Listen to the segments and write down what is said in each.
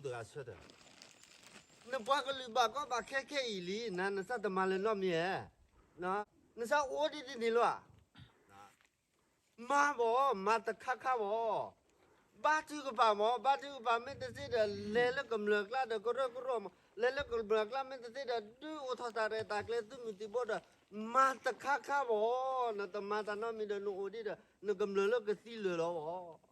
တဂၤဆၢထၢၣ်, နပှၤကလုာ်ဘၣ်ကီဘၣ်ခဲခဲအံၤလံ, နၤနသးတမၤလၢၤနီတမံၤဧါ, နသးအိၣ်ဒ်န့ၣ်လီၤဧါ. မၤဘၣ်, မၤတခါခါဘၣ်. ဘါထုကဖၣ်မး, ဘါထုကဖၣ်မ့ၢ်တသ့ဒီး လဲၤလၢကမျၢၢ်အကျါဒီးကရၢကရိမး, လဲၤလၢကမျၢၢ်အကျါမ့ၢ်တသ့ဒီး ဒုးအိၣ်ထီၣ်တၢ်ရဲၣ်တၢ်ကျဲၤသုးမုၢ်သံၣ်ဘိဒီး မၤတခါခါဘၣ်. နတမၤတၢ်နီတမံၤဒီး နအိၣ်ဒ်ဒီး နကမျၢၢ်လၢကသံလၢာ်လီၤဘၣ်.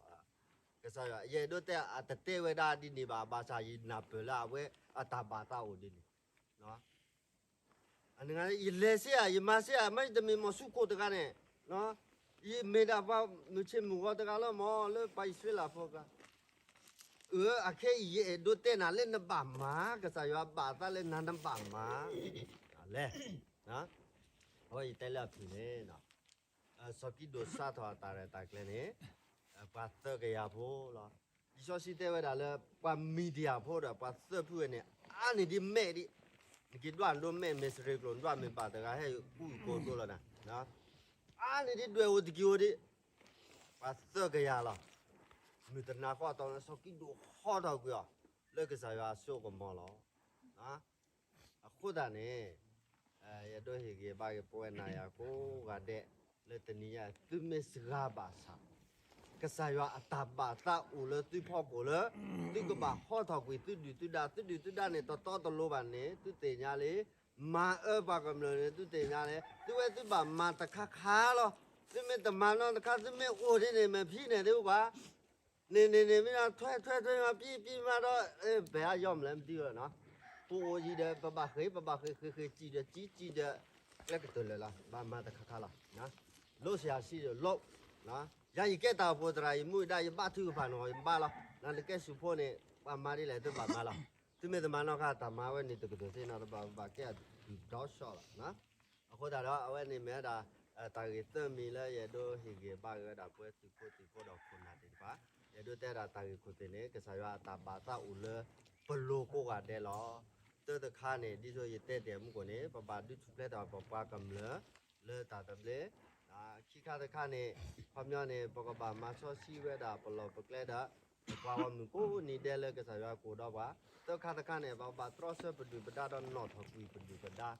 ကစၢ်ယွၤ ယအဲၣ်ဒိးတဲအတတဲဝဲဒၣ်ဒ်န့ၣ်ဘၣ်, ဘၣ်ဆၣ်ယနၢ်ပၢၢ်လၢအဝဲအတၢ်ဘၣ်သးအိၣ်ဒ်န့ၣ် ယလဲၤစ့ၢ်ဧါ, ယမၤစ့ၢ်ဧါ, မ့တမ့ၢ်မီၤဆူခိၣ်တဂၤန့ၣ်, ယမ့ၢ်ဒၣ်ပှၤမုၢ်ဆ့ၣ်မုၢ်ဂီၤတဂၤလီၤမး လၢပှၤအံၣ်စရ့လးဖိအကျါ. အၢ အခဲအံၤ ယအဲၣ်ဒိးတဲနၤလၢနဘၣ်မၤ, ကစၢ်ယွၤဘၣ်သးလၢနၤနဘၣ်မၤ, လဲၣ်. အဝဲယတဲလၢအဖုၣ်န့ၣ် စီၤကံးဒဧိၣ်စးထီၣ်အတၢ်ရဲၣ်တၢ်ကျဲၤန့ၣ် ပှၤသၢကယၤဖိလီၤ. လံာ်စီဆှံတဲဝဲဒၣ်လၢ ပှၤမံၤဒယၣ်ဖိဒီး ပှၤသၢဖုဝဲန့ၣ် အါန့ၢ်ဒ်မဲးဒံး, နက့ၤဒွးဒိးမဲး မဲးစရ့ကျိၤ နဒွးမဲးဘၣ်တဂၤဟဲကူၣ်ကိၤဒိလီၤနၤ, အါန့ၢ်ဒ်ဒွဲၣ်ဧိၤတက့ၤဧိၤဒံး, ပှၤသၢကယၤလီၤ. မုၢ်တနၤဃီအတီၢ်န့ၣ် စီၤကံးဒဧိၣ်ဟီထီၣ်ကွံာ်အီၤ လၢကစၢ်ယွၤအစိအကမီၤလီၤ. အဃိသတးန့ၣ် ယအဲၣ်ဒိးဟ့ၣ်ဂံၢ်ဘါက့ၤပဝဲနၤယၤကိးဂၤဒဲး လၢတနံၤညါ သုမ့ၢ်စှၤဘၣ်ဆၣ် ကစၢ်ယွၤအတၢ်ဘၣ်သးအိၣ်လၢသုဖီခိၣ်လၢ သုကဘၣ်ဟီထီၣ်ကွံာ်သုဒုၣ်သုဒါ, သုဒုၣ်သုဒါန့ၣ် တတီတလိၤဘၣ်န့ၣ် သုသ့ၣ်ညါလံ. မၤအၢပှၤကမျၢၢ်န့ၣ် သုသ့ၣ်ညါလံ. သုဝဲသုဘၣ်မၤတခါခါလီၤ. သုမ့ၢ်တမၤနီတခါ သုမ့ၢ်အိၣ်ဒ်န့ၣ် မဲာ်ဖံးန့ၣ်သုကွၢ် န့ၣ်န့ၣ်န့ၣ် မ့ၢ်ထွဲထွဲထွဲ မၤပံမၤပံမၤဒီး ပဟဲယီၢ်မလဲၣ် မတံၤလီၤနီၤ. ပအိၣ်ယံၤဒီး ပဘၣ်ဃ့ၢ် ပဘၣ်ဃ့ၢ် ဃ့ၢ်ဃ့ၢ် စံၣ်ဒီးစံၣ် စံၣ်ဒီး ကျဲကတၢၢ်လၢာ်လီၤ. ဘၣ်မၤတခါခါလီၤ. လိၣ်စှၤစံၣ်ဒီးလိၣ်, ယၤယကဲတၢ်အိၣ်ဖှိၣ်သရၣ် ယမူယဒါ ယဘါထုကဖၣ်န့ၣ် ယဘါလီၤ. နကဲစူၢ်ဖိန့ၣ် ပှၤမၤဒ်လဲၣ် သုဘၣ်မၤလီၤ. သုမ့ၢ်တမၤနီတခါ တၢ်မၤဝဲန့ၣ်တကတၢၢ်သ့နီၤ တဘၣ်ဘၣ်ကဲအတုၤဒီးဆီလီၤ. အဃိသတးဒီး အဝဲန့ၣ်မ့ၢ်ဝဲဒၣ် တၢ်ဂ့ၢ်သၢမံၤလၢယအဲၣ်ဒိးဟ့ၣ်ဂံၢ်ဘါက့ၤဝဲဒၣ် ပဝဲသုးဖိသံၣ်ဖိဒီးခိၣ်နၢ်သ့ၣ်တဖၣ်, ယအဲၣ်ဒိးတဲဒၣ်တၢ်ဂ့ၢ်ခိၣ်သ့ၣ်န့ၣ် ကစၢ်ယွၤအတၢ်ဘၣ်သးအိၣ်လၢ ပလိၤကိးဂၤဒဲးလီၤ. တၢတခါန့ၣ် ဒ်သိးယတဲတ့ၢ်မူခိၣ်န့ၣ် ပဘၣ်ဒုးထူၣ်ဖျဲးထီၣ်ပပှၤကမျၢၢ်လၢတၢ်သဘျ့, ခံခါတခါန့ၣ် ခီပညီန့ၣ် ပကဘၣ်မၤစီဆှံဝဲဒၣ်ပလီၢ်ပကျဲဒီး ပပှၤဂီၢ်မုၢ်ကိးနံၤဒဲးလၢကစၢ်ယွၤကအိၣ်ဒီးပှၤ, သၢခါတခါန့ၣ် ပကဘၣ်တြီဆၢပဒုၣ်ပဒါဒီးနီၣ်ထီၣ်ကွံာ်ပဒုၣ်ပဒါ,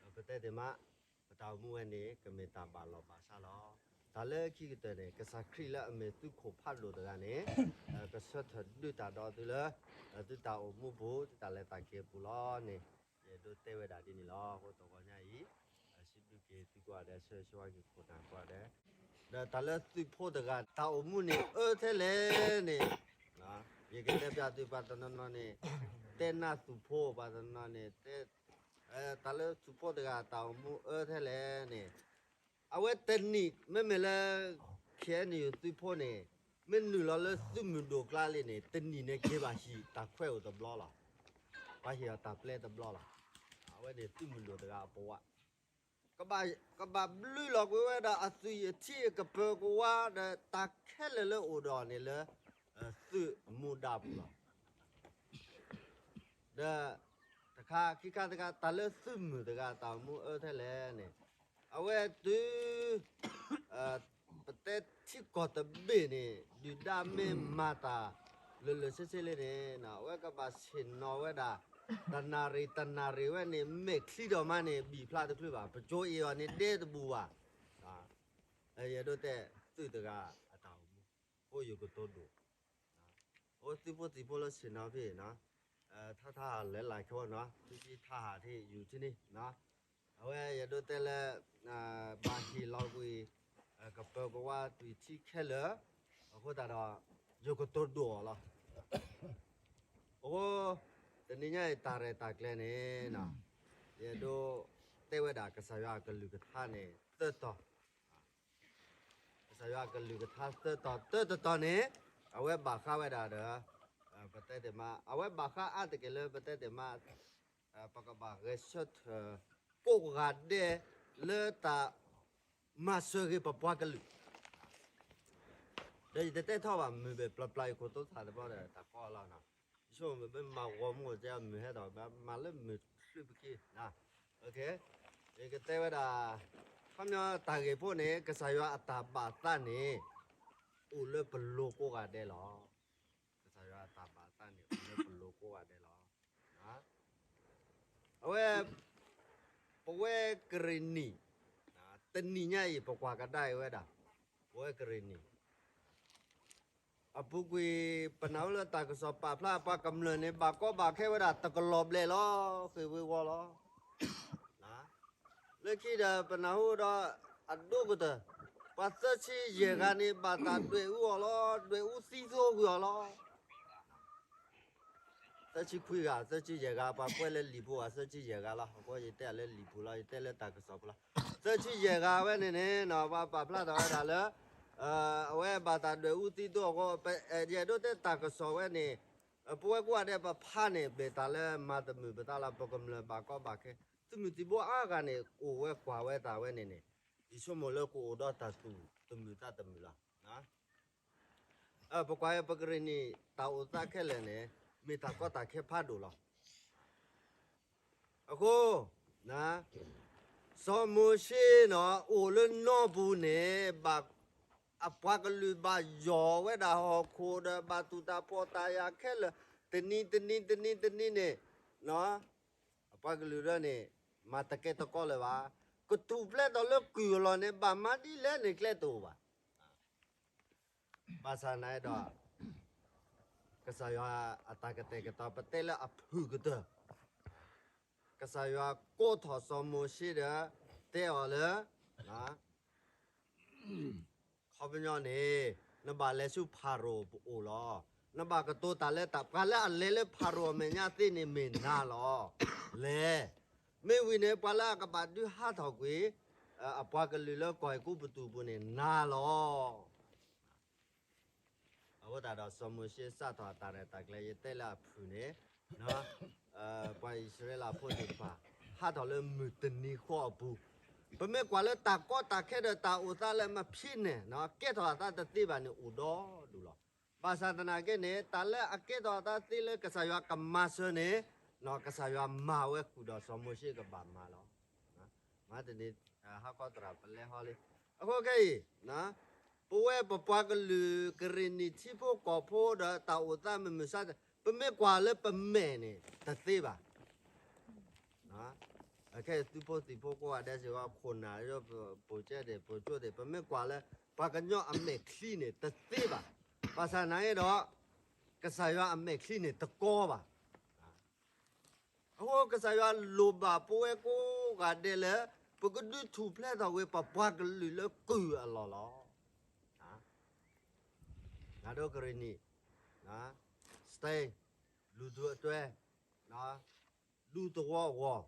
ဒီး ပတဲသ့ၣ်မး ပတၢ်အိၣ်မူဝဲန့ၣ် ကမ့ၢ်တၢ်ဘၣ်လီၢ်ဘၣ်စးလီၤ. တၢ်လၢခံကတၢၢ်န့ၣ် ကစၢ်ခရံာ်လၢအမ့ၢ်သုးခိၣ်ဖးဒိၣ်တဂၤန့ၣ် ကဆၢထၢၣ်ဒုးတၢ်ဒီးသုလၢ သုတၢ်အိၣ်မူပူၤ သုတၢ်လဲၤတၢ်က့ၤပူၤလီၤန့ၣ် ယအဲၣ်ဒိးတဲဝဲဒၣ်ဒ်န့ၣ်လီၤ. အဃိတဂီၤညါအံၤ စံးဘျုးက့ၤသုကိးဂၤဒဲး ဆၢဂ့ၤဆၢဝါက့ၤခိၣ်နၢ်ကိးဂၤဒဲး, ဒီးတၢ်လၢသုးဖိတဂၤ တၢ်အိၣ်မူန့ၣ်အၢထဲလဲၣ်န့ၣ် ယကတဲပျးသုပှၤတနီၤနီၤန့ၣ် တဲနၢ်သုးဖိ ပှၤတနီၤန့ၣ် တၢ်လၢသုးဖိတဂၤ တၢ်အိၣ်မူအၢထဲလဲၣ်န့ၣ် အဝဲတနံၣ် မ့မ့ၢ်လၢ ခဲအံၤန့ၣ် သုးဖိန့ၣ် မ့ၢ်နုာ်လီၤလၢသုးမုၢ်ဒိၣ်ကျါလံန့ၣ် တနံၣ်န့ၣ်က့ၤဘၣ်ဟံၣ်တၢ်ခွဲးအိၣ်တဘျီလီၤ. ပှၤဟ့ၣ်အီၤတၢ်ပျဲတဘျီလီၤ. အဝဲန့ၣ်သုးမုၢ်ဒိၣ်တဂၤအပဝး ကဘၣ်ဘျုးလီၤကွံာ်ဝဲဒၣ်အသွံၣ်အထံအကပၢၤကဝါဒီးတၢ်ခဲလၢာ်လၢအိၣ်ဒီးအီၤန့ၣ်လၢ သုးမူဒါပူၤလီၤ. ဒီးတခါခံခါတခါ တၢ်လၢသုးမုၢ်တဂၤ တၢ်အိၣ်မူအၢထဲလဲၣ်န့ၣ် အဝဲတုၤ ပတဲထံကီၢ်တဘ့ၣ်န့ၣ် ဒုၣ်ဒါမ့ၢ်မၤတၢ်လၢာ်လၢာ်ဆ့ဆ့လံန့ၣ် အဝဲကဘၣ်ဆ့ၣ်နီၤဝဲဒၣ် တနၣ်ရံၣ်တနၣ်ရံၣ်ဝဲန့ၣ် မဲာ်ချံဒီးမါန့ၣ် ဘံၣ်ဖျါတချုးဘၣ် ပကၠိအ့ၣ်အီၤန့ၣ်ဒဲတဘူးဘၣ်. ယအဲၣ်ဒိးတဲသုးတဂၤအတၢ်အိၣ်မူ အိၣ်ယကတိၤဒိၣ် အိၣ်သုးဖိသံၣ်ဖိလၢဆ့ၣ်နီၤဖဲ ထါထါဟးလဲၤလၢ်ခဲဝဲနီၤ သုထါဟးထံယူၤထံန့ၣ် အဝဲယအဲၣ်ဒိးတဲလၢ ဘၣ်ဟ့ၣ်လီၤကွံာ် ကပၢၤကဝါသွံၣ်ထံခဲလၢာ် အဃိသတးဒီး ယကတိၤဒိၣ်အီၤလီၤ. အဃိ တနံၤညါအံၤတၢ်ရဲၣ်တၢ်ကျဲၤန့ၣ် ယအဲၣ်ဒိးတဲဝဲဒၣ်ကစၢ်ယွၤအကလုၢ်ကထါန့ၣ် သၢတီၤ ကစၢ်ယွၤအကလုၢ်ကထါသၢတီၤ တၢတတီၤန့ၣ် အဝဲဘၣ်ဃးဝဲဒၣ်ဒီး ပတဲသ့ၣ်မး အဝဲဘၣ်ဃးအါတက့ၢ်လၢပတဲသ့ၣ်မး ပကဘၣ်ဂဲၤဆၢထၢၣ်ကိးဂၤဒဲးလၢတၢ်မၤစၢၤဂ့ၤပပှၤကလုာ် ဒီးယတတဲထီၣ်ဘၣ်မုာ်ဘၣ်ပျၢ်ပျၢ်အံၤခိၣ်တိသၣ်တဘျီဒီးတၢ်ကီလီၤနီၤ ယဆိကမိၣ်မ့ၢ်မၤဂီၤမူတဲမုာ်ဟဲဒီး မၤလၢမုာ်ချုးပခံ ယကတဲဝဲဒၣ် ခီပညီတၢ်ဂ့ၢ်ဖိန့ၣ် ကစၢ်ယွၤအတၢ်ဘၣ်သးန့ၣ် အိၣ်လၢပလိၤကိးဂၤဒဲးလီၤ. ကစၢ်ယွၤအတၢ်ဘၣ်သးန့ၣ် ဒဲးလီၤ. အဝဲ ပဝဲကရ့ၣ်နံၣ် တနံၤညါအံၤ ပကွၢ်ကဒါအံၤဝဲဒၣ် ပဝဲကရ့ၣ်နံၣ် အပူၤကွံာ် ပနၢ်ဟူလၢတၢ်ကစီၣ်ပာ်ဖျါ ပှၤကမျၢၢ်န့ၣ် ဘၣ်ကီဘၣ်ခဲဝဲဒၣ် တကလီၤဘျဲၣ်လီၤ ဃ့ၢ်ဝ့ၤဝီၤလီၤ. လၢခံဒီး ပနၢ်ဟူဒီး အဒိၣ်ကတၢၢ် ပှၤသၢဆံယဲၢ်ဂၤန့ၣ် ဘၣ်တၢ်ဒွဲၣ်အူအီၤလီၤ, ဒွဲၣ်အူသံသိကွံာ်အီၤလီၤ. သၢဆံခွံဂၤ သၢဆံယဲၢ်ဂၤ ပှၤကွဲးလၢလံာ်ပူၤဘၣ် သၢဆံယဲၢ်ဂၤလီၤ. အဃိယတဲလၢလံာ်ပူၤလီၤ, ယတဲလၢတၢ်ကစီၣ်ပူၤလီၤ. သၢဆံယဲၢ်ဂၤဝဲန့ၣ်န့ၣ် ပှၤပာ်ဖျါထီၣ်ဝဲဒၣ်လၢ အဝဲဘၣ်တၢ်ဒွဲၣ်အူသံသိအဃိ ယအဲၣ်ဒိးတဲတၢ်ကစီၣ်ဝဲန့ၣ် ပဝဲကိးဂၤဒဲးပဖးန့ၣ် မ့ၢ်တၢ်လၢမၤတမုာ်ပသးလီၤ. ပကမျၢၢ်ဘၣ်ကီဘၣ်ခဲ သုးမုၢ်သံၣ်ဘိအါဂၤန့ၣ် အိၣ်ဝဲကွၢ်ဝဲတၢ်ဝဲန့ၣ်န့ၣ် ယဆိကမိၣ်လၢကအိၣ်ဒီးတၢ်သူၣ်တမုာ်သးတမုာ်လီၤ. ပကွၢ်ပကရ့ၣ်နံၣ် တၢ်အိၣ်သးခဲလၢာ်န့ၣ် မ့ၢ်တၢ်ကီတၢ်ခဲဖးဒိၣ်လီၤ. အဃိ စီၤမိၤၡ့နီၤ အိၣ်လၢနီပူၤန့ၣ် ဘၣ် အပှၤကလုာ်ဘၣ်ယီၢ်ဝဲဒၣ်ဟီၣ်ခိၣ်ဒီး ဘၣ်တူၢ်တၢ်ဖှီၣ်တၢ်ယာ်ခဲလၢာ် တနံၤတနံၤတနံၤတနံၤန့ၣ် အပှၤကလုာ်ဒၣ်န့ၣ် မၤတကဲတကီလၢၤဘၣ်. ကထူၣ်ဖျဲးထီၣ်လၢကုၢ်အလီၢ်န့ၣ် ဘၣ်မၤဒ်လဲၣ်န့ၣ် ကျဲတအိၣ်ဘၣ်. ဘၣ်ဆၣ်သနာ်ဒီး ကစၢ်ယွၤအတၢ်ကတဲာ်ကတီၤ ပတဲလၢအဖုၣ်ကတၢၢ် ကစၢ်ယွၤကိးထီၣ်စီၤမိၤၡ့ဒီး တဲအီၤလၢ ခီပညီန့ၣ် နဘၣ်လဲၤဆူဖၤရိၤအအိၣ်လီၤ. နဘၣ်ကတိၤတၢ်လၢတၢ် ပှၤလၢအလဲၤလၢဖၤရိၤအမဲာ်ညါသ့န့ၣ် မ့ၢ်နၤလီၤ. လဲၤ မ့ၢ်ဝံၤန့ၣ် ပှၤလၢအကဘၣ်ဒုးဟးထီၣ်ကွံာ် အပှၤကလုာ်လၢကီၢ်အဲၤကူပတူးပူၤန့ၣ် နၤလီၤ. အဃိသတးဒီး စီၤမိၤၡ့စးထီၣ်အတၢ်ရဲၣ်တၢ်ကျဲၤ ယတဲလၢအဖုၣ်န့ၣ် ပှၤအံၣ်စရ့လးဖိသ့ၣ်တဖၣ် ဟးထီၣ်လၢမုၢ်တနံၤဃီအပူၤ, ပမ့ၢ်ကွၢ်လၢတၢ်ကီတၢ်ခဲဒီးတၢ်အိၣ်သးလၢမဖံးနဲၣ် ကဲထီၣ်အသးတသ့ဘၣ်န့ၣ် အိၣ်ဒီဒူၣ်လီၤ. ဘၣ်ဆၣ်သနာ်က့န့ၣ် တၢ်လၢအကဲထီၣ်အသးသ့လၢကစၢ်ယွၤကမၤစၢၤန့ၣ် ကစၢ်ယွၤမၤဝဲဃုာ်ဒီးစီၤမိၤၡ့ကဘၣ်မၤလီၤ. မၤတနံၤ ဟါခီသရၣ်ပလဲဟီလံ. အဃိခဲအံၤ ပဝဲပပှၤကလုာ်ကရ့ၣ်နံၣ်ထံဖိကီၢ်ဖိဒီးတၢ်အိၣ်သးမုၢ်မုၢ်ဆါဆါ ပမ့ၢ်ကွၢ်လၢပမဲာ်န့ၣ် တသ့ဘၣ်. ခဲအံၤသုးဖိသံၣ်ဖိကိးဂၤဒဲးစ့ၢ်ကီး ခိၣ်နၢ် ပိာ်ကဲသ့ၣ် ပိာ်ကၠိသ့ၣ် ပမ့ၢ်ကွၢ်လၢ ပှၤကညီအမဲာ်ချံန့ၣ် တသ့ဘၣ်. ဘၣ်ဆၣ်သနာ်က့ဒီး ကစၢ်ယွၤအမဲာ်ချံန့ၣ် တကီဘၣ်. အဃိကစၢ်ယွၤလိၣ်ဘၣ် ပဝဲကိးဂၤဒဲးလၢ ပကဒုးထူၣ်ဖျဲးထီၣ်ဝဲ ပပှၤကလုာ်လၢကုၢ်အလီၢ်လီၤ. နဒိကရ့ၣ်နံၣ် state လူထုအတွဲ ဒူသဝီအဂီၢ်,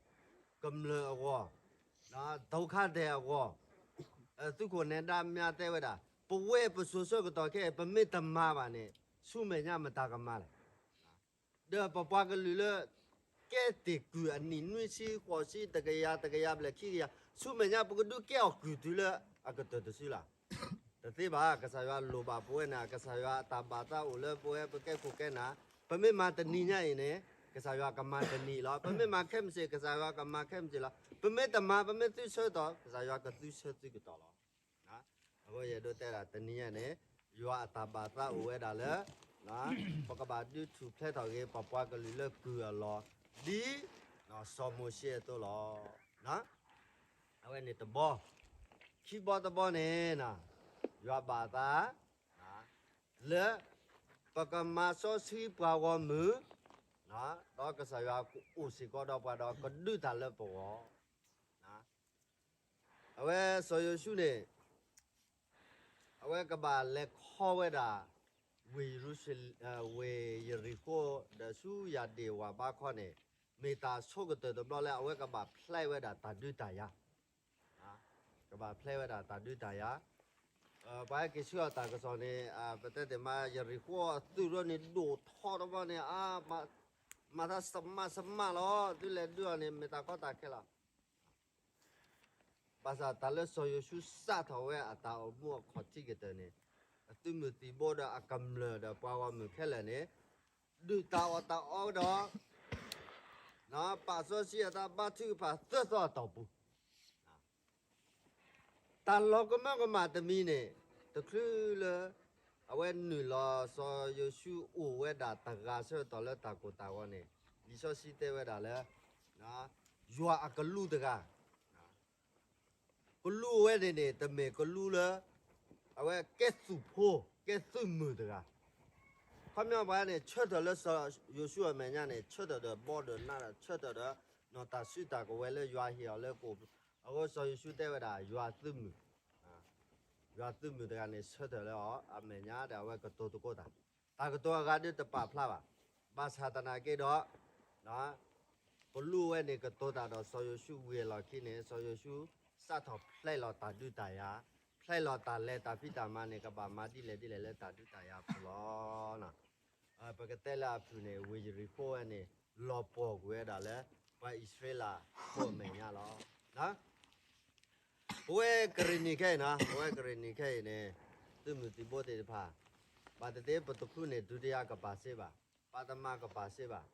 ကမျၢၢ်အဂီၢ်, ဒုက္ခသည်အဂီၢ်, သုးခိၣ်နဲဒါမြတဲဝဲဒၣ် ပဝဲပစိၤဆၢကတီၢ်ခဲအံၤ ပမ့ၢ်တမၤဘၣ်န့ၣ် ဆူမဲာ်ညါမတၤကမၤလဲၣ်. ဒီးပပှၤကလုာ်လၢ ကဲတ့ၢ်ကုၢ်အနံၣ်နွံဆံဃိးဆံ တကယၤ တကယၤဘျဲၣ်ခံကယၤ ဆူမဲာ်ညါ ပကဒုးကဲအီၤကုၢ်တုၤလၢအကတၢၢ်တစုလၢ် တသ့ဘၣ်. ကစၢ်ယွၤလိၣ်ဘၣ်ပဝဲန့ၣ် ကစၢ်ယွၤအတၢ်ဘၣ်သးအိၣ်လၢပဝဲပကဲခိၣ်ကဲနၢ်, ပမ့ၢ်မၤတနံၤညါအံၤန့ၣ် ကစၢ်ယွၤကမၤတနံၤလီၤ. ပမ့ၢ်မၤခဲမုၢ်ဆ့ၣ် ကစၢ်ယွၤကမၤခဲမုၢ်ဆ့ၣ်လီၤ. ပမ့ၢ်တမၤ ပမ့ၢ်သုဆၢကတီၢ် ကစၢ်ယွၤကသုဆၢသုကတီၢ်လီၤ. အဃိယအဲၣ်ဒိးတဲဒၣ်တနံၤညါန့ၣ် ယွၤအတၢ်ဘၣ်သးအိၣ်ဝဲဒၣ်လၢ ပကဘၣ်ဒုးထူၣ်ဖျဲးထီၣ်က့ၤ ပပှၤကလုာ်လၢကုၢ်အလီၢ် ဒ်စီၤမိၤၡ့အသိးလီၤ. အဝဲန့ၣ်တဘီ, ခံဘီတဘီန့ၣ် ယွၤဘၣ်သး လၢ ပကမၤစီဆှံပှၤဂီၢ်မုၢ် ဒီးကစၢ်ယွၤကအိၣ်စ့ၢ်ကီးဒီးပှၤဒီးကဒုးတၢ်လၢပဂီၢ်. အဝဲစီၤယိၤၡူန့ၣ် အဝဲကဘၣ်လဲၤခီဝဲဒၣ် ဝ့ၢ်ယရူၤၡလ့ၣ်, ဝ့ၢ်ယရံၣ်ဃိၣ် ဒီးဆူယၤဒ့ၣ်ဝၣ်ဘါခီန့ၣ် မ့ၢ်တၢ်ဆိကတၢၢ်တဘျီလၢ အဝဲကဘၣ်ဖျဲးဝဲဒၣ်တၢ်ဒုးတၢ်ယၤ, ကဘၣ်ဖျဲးဝဲဒၣ်တၢ်ဒုးတၢ်ယၤ. ပှၤဟဲက့ၤဆှၢအီၤတၢ်ကစီၣ်န့ၣ် ပတဲတ့ၢ်မး ယရံၣ်ဃိၣ်အသုးရိၣ်န့ၣ် ဒိၣ်ထီတဘျီန့ၣ် မၤတၢ်စမးစမးလီၤ. သုလဲၤဒုးအီၤန့ၣ် မ့ၢ်တၢ်ကီတၢ်ခဲလီၤ. ဘၣ်ဆၣ်တၢ်လၢစီၤယိၤၡူစးထီၣ်ဝဲအတၢ်အိၣ်မူအခီၣ်ထံးကတၢၢ်န့ၣ် အသုးမုၢ်သံၣ်ဘိဒီးအကမျၢၢ်ဒီးပှၤဂီၢ်မုၢ်ခဲလၢာ်န့ၣ် ဒုၣ်တၢ်အီၣ်တၢ်အီဒီး ပာ်စီဆှံအသးဘါထုကဖၣ်သၢသီအတီၢ်ပူၤ တၢ်လီၤကမၢကမၣ်တမံၤန့ၣ် တချုးလၢ အဝဲနုာ်လီၤ စီၤယိၤၡူအိၣ်ဝဲဒၣ်တဂၤဆၢကတီၢ်လၢတၢ်ကိၢ်တၢ်ဂီၤန့ၣ် လံာ်စီဆှံတဲဝဲဒၣ်လၢ ယွၤအကလူးတဂၤ ကလူးဝဲန့ၣ်န့ၣ် တမ့ၢ်ကလူးလၢ အဝဲကဲသုးဖိ ကဲသုးမုၢ်တဂၤ ခီပညီပှၤန့ၣ် ဆၢထၢၣ်လၢစီၤယိၤၡူအမဲာ်ညါန့ၣ် ဆၢထၢၣ်ဒီးဘီဒီးနးဒီး ဆၢထၢၣ်ဒီး နီၢ်တၢ်စုတၢ်ကဝဲၤလၢယွၤဟ့ၣ်အီၤလၢကိၣ် အဃိစီၤယိၤၡူတဲဝဲဒၣ် ယွၤသုးမုၢ် ယွၤသုးမုၢ်တဂၤန့ၣ် ဆၢထၢၣ်လၢအီၤ အမဲာ်ညါဒီးအဝဲကတိၤသကိးတၢ်, တၢ်ကတိၤအဂၤဒုးတပာ်ဖျါဘၣ်. ဘၣ်ဆၣ်သနာ်က့ဒီး ကလူးဝဲန့ၣ်ကတိၤတၢ်ဒီးစီၤယိၤၡူဝံၤအလီၢ်ခံန့ၣ် စီၤယိၤၡူ စးထီၣ်ဖျဲးလီၤတၢ်ဒုးတၢ်ယၤ, ဖျဲးလီၤတၢ်လဲၤတၢ်ဖံးတၢ်မၤန့ၣ် ကဘၣ်မၤဒ်လဲၣ်ဒ်လဲၣ်လၢတၢ်ဒုးတၢ်ယၤအပူၤလီၤ. ပကတဲလၢအဖုၣ်န့ၣ် ဝ့ၢ်ယရံၣ်ခိၣ်ဝဲန့ၣ် လီၤပှီၢ်ကွံာ်ဝဲဒၣ်လၢ ပှၤအံၣ်စရ့လးဖိအမဲာ်ညါလီၤ. ပဝဲကရံၣ်နံၣ်ခဲအံၤနီၤ ပဝဲကရံၣ်နံၣ်ခဲအံၤန့ၣ် သုးမုၢ်သံၣ်ဘိသ့ၣ်တဖၣ် ဘၣ်သ့ၣ်သ့ၣ်ပတဖုန့ၣ် ဒုတိယကပၤစ့ဘၣ်, ပထမကပၤစ့ဘၣ်.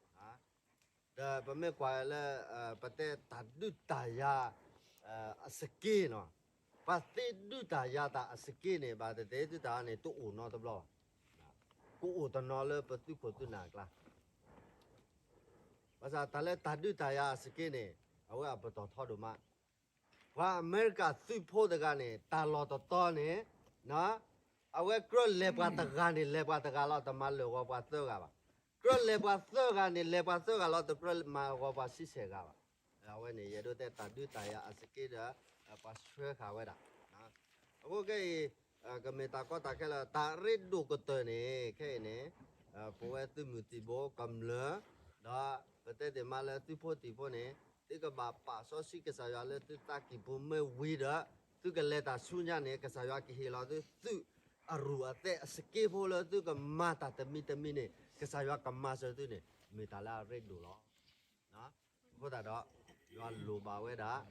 ဒီးပမ့ၢ်ကွၢ်လၢ ပတဲတၢ်ဒုးတၢ်ယၤ အစက့နီၤ, ပှၤသ့ဒုးတၢ်ယၤတၢ်အစက့န့ၣ် ဘၣ်သ့ၣ်သ့ၣ်ဒုးတၢ်န့ၣ် တအိၣ်နီတဘျီဘၣ်, ကအိၣ်တနီၤလၢပသုးခိၣ်သုးနၢ်အကျါ ဘၣ်ဆၣ်တၢ်လၢတၢ်ဒုးတၢ်ယၤအစက့န့ၣ် အဝဲအပတီၢ်ထီဒိၣ်မး, ပှၤအမဲရကၤသုးဖိတဂၤန့ၣ် တၢ်လီၢ်တတီၤန့ၣ် အဝဲကြၢးလဲၤပှၤတဂၤန့ၣ် လဲၤပှၤတဂၤလီၤ တမၤလၢာ်ဂီၤပှၤသၢဂၤဘၣ်, ကြၢးလဲၤပှၤသၢဂၤန့ၣ် လဲၤပှၤသၢဂၤလီၤ တကြၢးမၤဂီၤပှၤဆံဆဲၣ်ဂၤဘၣ်. အဝဲန့ၣ် ယအဲၣ်ဒိးတဲတၢ်ဒုးတၢ်ယၤအစက့ဒီး ပှၤဆှၢဃာ်ဝဲဒၣ် အဃိခဲအံၤ ကမ့ၢ်တၢ်ကီတၢ်ခဲလၢ တၢ်ရ့ဒိၣ်ကတၢၢ်န့ၣ် ခဲအံၤန့ၣ် ပဝဲသုးမုၢ်သံၣ်ဘိကမျၢၢ် ဒီးပတဲသ့ၣ်မးလၢသုးဖိသံၣ်ဖိန့ၣ် သုကဘၣ်ပာ်စီဆှံကစၢ်ယွၤလၢသုသးကံၢ်ပူၤမ့ၢ်ဝံၤဒီး သုကလဲၤတၢ်ဆူညါန့ၣ် ကစၢ်ယွၤကဟ့ၣ်လီၤသု သုးအရူၢ်အသဲးအစက့ဖိလၢသုကမၤတၢ်တမံၤတမံၤန့ၣ် ကစၢ်ယွၤကမၤစၢၤသုန့ၣ် မ့ၢ်တၢ်လၢအရ့ဒိၣ်လီၤ. အဃိသတးဒီး ယွၤလိၣ်ဘၣ်ဝဲဒၣ်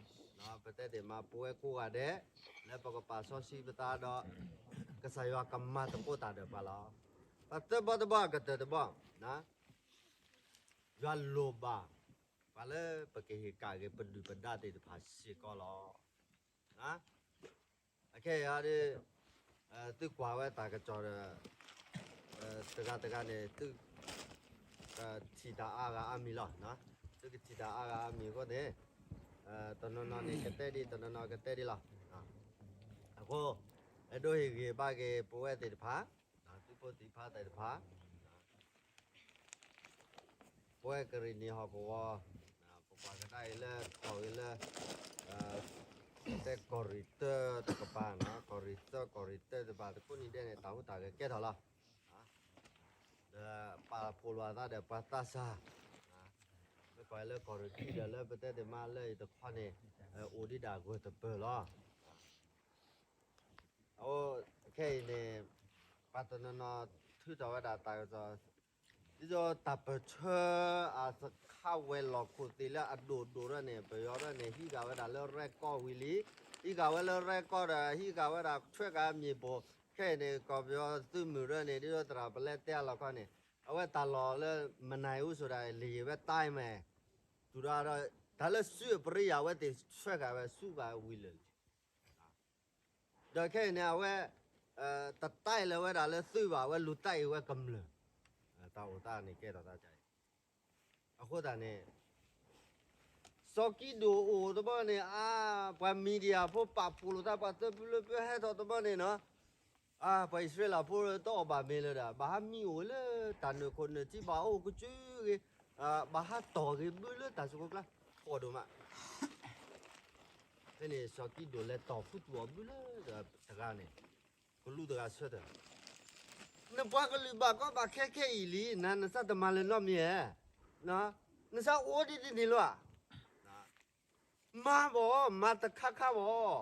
ပတဲသ့ၣ်မးပဝဲကိးဂၤဒဲး လၢပကပာ်စီဆှံပသးဒီး ကစၢ်ယွၤကမၤသကိးတၢ်ဒီးပှၤလီၤ. ပသၢဘီတဘီအကတၢၢ်တဘီ ယွၤလိၣ်ဘၣ် ပှၤလၢပကဟ့ၣ်ကၣ်က့ၤပဒုၣ်ပဒါသ့ၣ်တဖၣ်စ့ၢ်ကီးလီၤ. အခဲအံၤဒ် သုကွၢ်ဝဲတၢ်ကစီၣ်ဒီး တဂၤတဂၤန့ၣ် သုကထံၣ်တၢ်အါဂၤအါမံၤလီၤ. သုကထံၣ်တၢ်အါဂၤအါမံၤအဃိန့ၣ် တနီၤနီၤန့ၣ်ကတဲဒ် တနီၤနီၤကတဲဒ်လီၤ. အဃိ အဲၣ်ဒိးဟ့ၣ်ဂံၢ်ဘါက့ၤပဝဲသ့ၣ်တဖၣ် သုးဖိသံၣ်ဖါသ့ၣ်တဖၣ် ပဝဲကရံၣ်နံၣ်ဟီၣ်ကဝီၤ ပကွၢ်ကဒါအံၤလၢထီၣ်ဂ့ၤလၢ တဲကီၢ်ရ့ၣ်တၢတကပၤနီၤ ကီၢ်ရ့ၣ်သၢကီၢ်ရ့ၣ်တၢတကပၤ တခိၣ်နံၤဒဲးန့ၣ် တၢ်ဟူးတၢ်ဂဲၤကဲထီၣ်လီၤ. ဒီးပာ်ဖှိၣ်လိာ်အသးဒီးပှၤသးစၢ် မ့ၢ်ကွၢ်လၢကီၢ်ရ့ၣ်ခံဒီးလၢပတဲသ့ၣ်မးလၢအံၤတခီန့ၣ် အိၣ်ဒံးဒၣ်ဂၢၢ်တပၢၢ်လီၤ. အခဲအံၤန့ၣ် ပှၤတနီၤနီၤထုးထီၣ်ဝဲဒၣ်တၢ်ကစီၣ် ဒ်သိးတၢ်ပၢၢ်ဆၢအသခါဝဲၤလီၢ်ခိၣ်သ့ၣ်လၢအဒိၣ်ဒိၣ်ထီၣ်န့ၣ် ပယီၤထီၣ်န့ၣ် ဟံးဃာ်ဝဲဒၣ်လၢရဲၣ်ကီၢ်ဝံၤလံ, ဟံးဃာ်ဝဲလၢရဲၣ်ကီၢ်ဒီး ဟံးဃာ်ဝဲဒၣ်ဆွဲဃာ်မ့ၣ်ပိၢ် ခဲအံၤန့ၣ် ကီၢ်ပယီၤသုးမုၢ်ထီၣ်န့ၣ် ဒ်သိးသရၣ်ပလဲတဲအလီၢ်ခီန့ၣ် အဝဲတၢ်လီၢ်လၢမနၤအူဆိုတာ လေယာဉ်ပဲတိုက်မယ် တုၤဒီး တၢ်လၢစုအပရံယၤဝဲသ့ၣ်ဆွဲဃာ်ဝဲ ဆူဃာ်ဝံၤလၢာ်လံ ဒီးခဲအံၤန့ၣ် အဝဲ တတိုက်လၢၤဝဲဒၣ်လၢသုးဘၣ် အဝဲလူၤတိုက်အံၤဝဲကမျၢၢ် တၢ်အိၣ်သးန့ၣ်ကဲထီၣ်သးဒ်အံၤ အဃိသတးန့ၣ် စီၤကံဒိၣ်အိၣ်တဘျီန့ၣ် အါ ပှၤ media ဖိပာ်ဖှိၣ်လိာ်သး ပှၤသၢဖုလၢဖုဟဲထီၣ်တဘျီန့ၣ်နီၤ အါ ပှၤအံၣ်စရ့လးဖိတအီၣ်ဘၣ်မ့ၤလၢၤဒီး ဘၣ်ဟးမံအိၣ်လၢတၢ်နၢၣ်ခိၣ်နၢၣ်ထံ ဘၣ်အိၣ်ကစၢ်ဂ့ၤ ဘၣ်ဟးတီၢ်ဂ့ၤဘုလၢတၢ်စုခိၣ်ကျါ ဖှီၣ်ဒိၣ်မး ဖဲန့ၣ် စီၤကံဒိၣ်လဲၤတီၢ်ဖုတူၢ်အီၤဘုလၢတဂၤန့ၣ် ကလူးတဂၤဆၢထၢၣ် နပှၤကလုာ်ဘၣ်ကီဘၣ်ခဲခဲအံၤလံ နၤနသးတမၤလၢၤနီတမံၤဧါ နသးအိၣ်ဒ်န့ၣ်လီၤဧါ မၤဘၣ် မၤတခါခါဘၣ်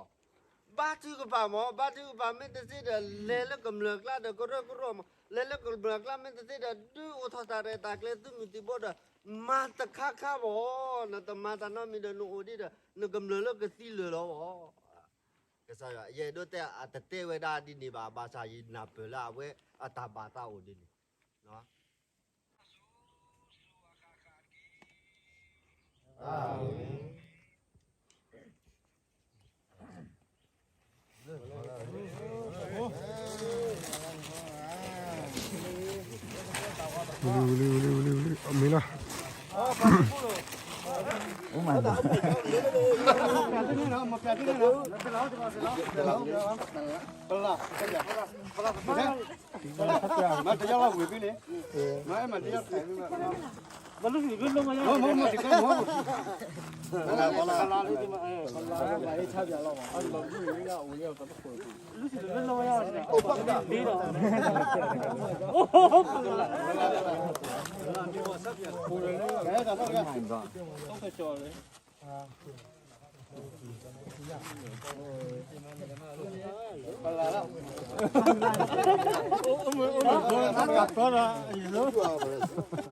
ဘါထုကဖၣ်မး ဘါထုကဖၣ်မ့ၢ်တသ့ဒီး လဲၤလၢကမျၢၢ်ကျါဒီးကရၢကရိမး လဲၤလၢကမျၢၢ်ကျါမ့ၢ်တသ့ဒီး ဒုးအိၣ်ထီၣ်တၢ်ရဲၣ်တၢ်ကျဲၤသုးမုၢ်သံၣ်ဘိဒီး မၤတခါခါဘၣ် နတမၤတၢ်နီတမံၤဒီး နအိၣ်ဒ်ဒီး နကမျၢၢ်လၢကသံလၢာ်လီၤဘၣ် ကစၢ်ယွၤ ယအဲၣ်ဒိးတဲအတတဲဝဲဒၣ်ဒ်န့ၣ်ဘၣ် ဘၣ်ဆၣ်ယနၢ်ပၢၢ်လၢအဝဲအတၢ်ဘၣ်သးအိၣ်ဒ်န့ၣ် အၤမ့ၣ်. မ့ၢ်လီၤ.